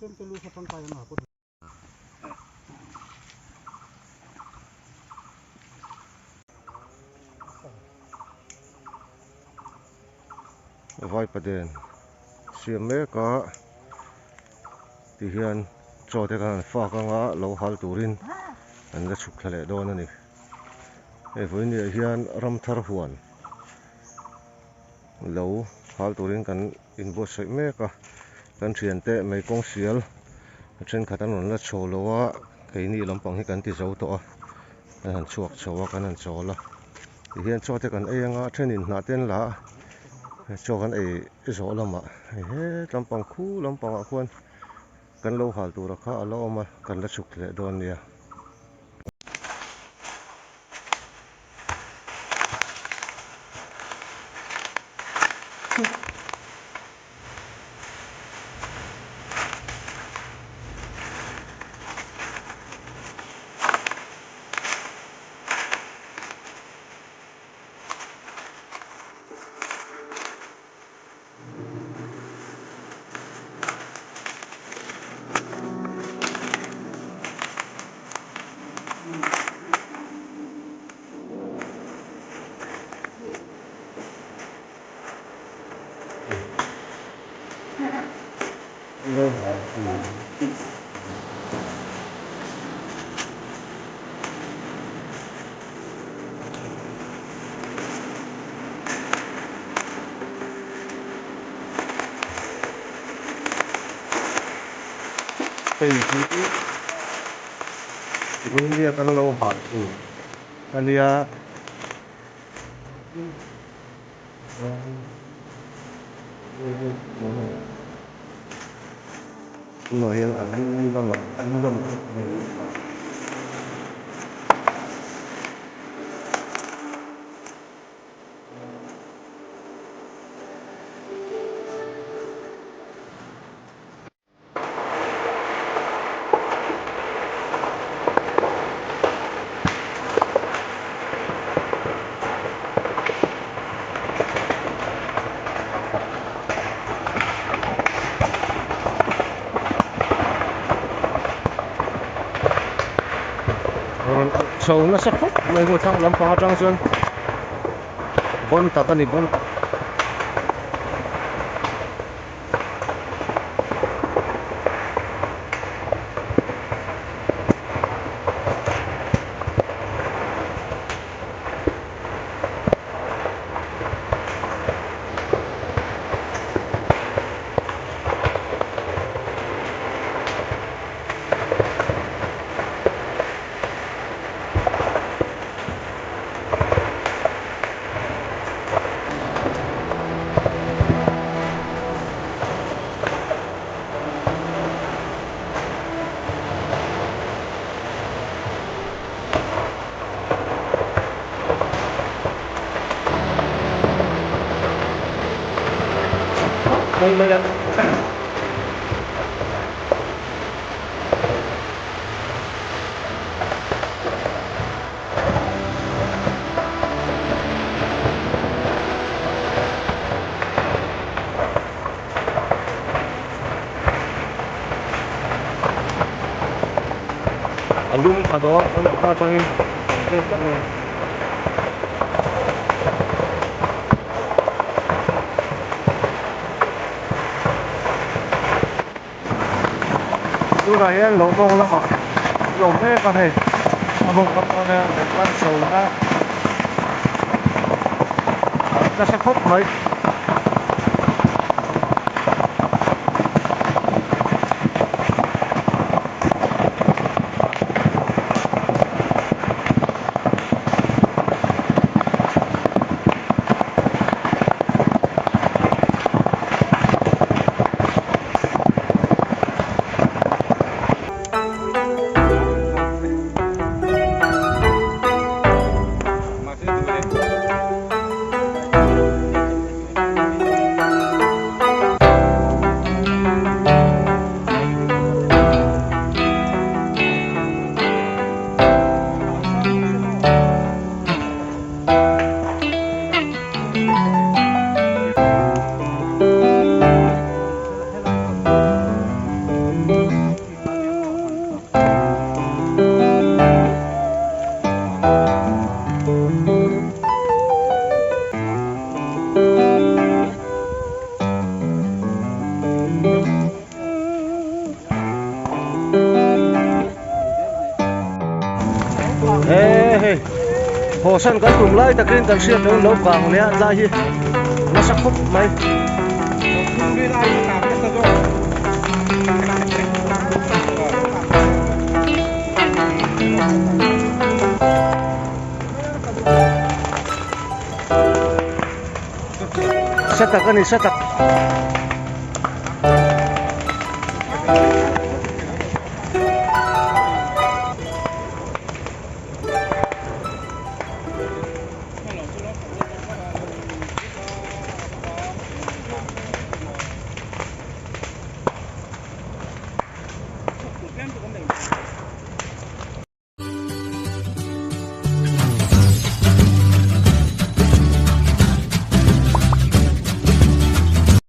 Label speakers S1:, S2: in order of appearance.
S1: Vaipaden siam mek a ti hian chaw te khan an fak anga lo hal turin an la chhuk thla leh dawn a ni. Hei vawiin ah hian ramthar huan lo hal turin kan inbuatsaih mek a, kan thiante mei kawng sial a thenkhat an rawn la chho lo a, keini lampang hi kan ti zo tawh a, kan han chhuak chho a kan han chawl a, tihian chaw te kan ei anga a thenin hnah te an la a, chaw kan ei zawh lamah hei het lampang khu lampangah khuan kan lo hal tura kha a la awm a, kan la chhuk leh dawn nia. Hei hi India kan lo hah tur a nia. Tunah hian an lamah an lam. Rawn chho nasa khawp mai hmu thlang lampang atang chuan bon tak a ni bon tak. Mai mai a. A lum a dawn a lum hma atangin Tunah hian lo mawng lamah an awm mek a hei a mawng lam pawh hian an pan chho a nasa khawp mai. Hawsan kan tum lai takin kan hriat loh in lo kang leh a tlai hi nasa khawp mai. Sa tak a ni sa tak.